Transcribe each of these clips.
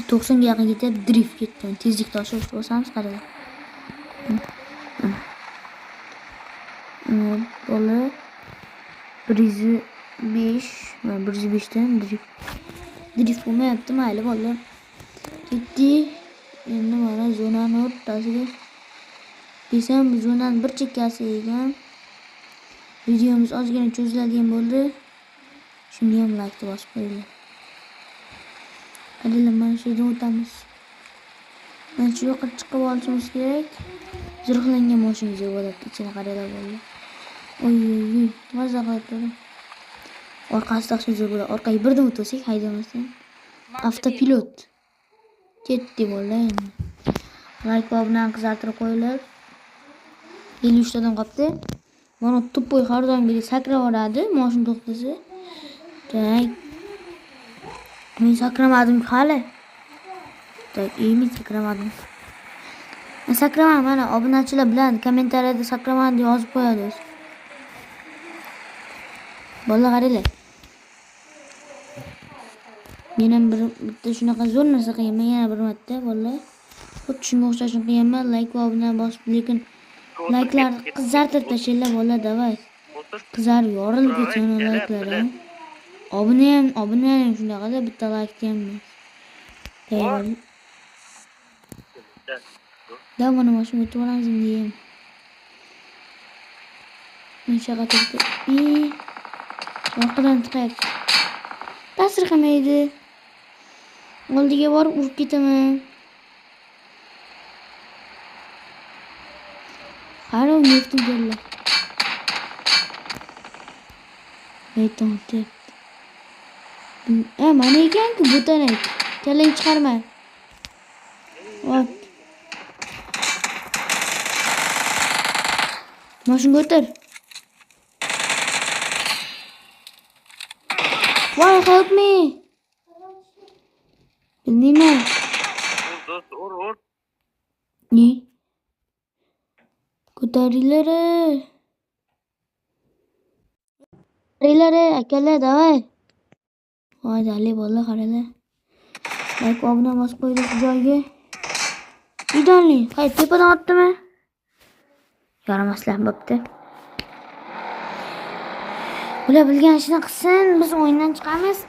90 ga yaqin ketyapti, drift ketdi. Tezlikni oshirib bosamiz, qaranglar. Mana bola 105, mana 105 dan drift. Drift bo'lmayapti, mayli bolalar. Ketdik. Endi mana zonani o'rtasiga desam, bu zonani bir chekkasi ekan. Videomiz ozgina cho'ziladigan bo'ldi. Shunga ham like bosib qo'yinglar. Qaranglar, mana shu yerdan o'tamiz. Mana shu yoqqa chiqib olishimiz kerak. Zirhlangan mashinamiz bo'ladi. Ichini qaranglar bolalar. Oy oy oy, maza qilib turdi. Orqasi dahshat zo'r bo'ladi. Orqaga birdan o'tsak haydamasdan. Avtopilot. Ketdi bolalar endi. Like va obunani qizartirib qo'yinglar. 53 ta odam qolibdi. Mana tupoy har doimgidek sakrab yuboradi, mashina to'xtasa. Tak. Men sakramadim hali. Tak, men sakramadim. Men sakramadim, mana obunachilar bilan kommentariyada sakramadim deb yozib qo'yadi o'zi. Bolalar qaranglar. Men ham bitta shunaqa zo'r narsa qilganman yana bir marta bolalar. Xuddi shunga o'xshashini qilganman, like va obuna bosib, lekin likelarni qizartirib tashlanglar bolalar, davay. Qizarib yorilib ketsin likelar ham. Obuna ham shunaqada bitta like ham emas. Da mana mashina o'tib olamiz endi ham. Mana shu yoqqa turibdi. Orqadan chiqayapti. Ta'sir qilmaydi. Oldiga borib urib ketaman. Qarang, neftim keldi. Neftim o'tyapti. Mana ekan-ku bo'tanak. Kallangni chiqarma. Ot. Mashinaga o'tir. Why help me? Bilmayman. Ur, ur. Ne? Ko'taringlar. Qaranglar, akalar, davay. Voy, dali bolalar, qaranglar. Like obuna bosib qo'ydik joyiga. Idonli, hay tepadan otdimi? Yaramaslar bo'pti. Ular bilgan ishini qilsin, biz o'yindan chiqamiz.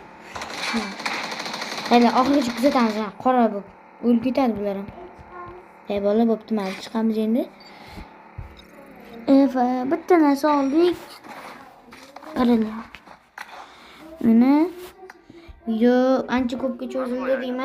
Hali oxirigacha kuzatamiz, qora bo'lib o'lib ketadi bular ham. Ey bola, bo'pti, mayli, chiqamiz endi. Bitta narsa oldik. Qaranglar. Mana video ancha ko'pga cho'zildi deyman.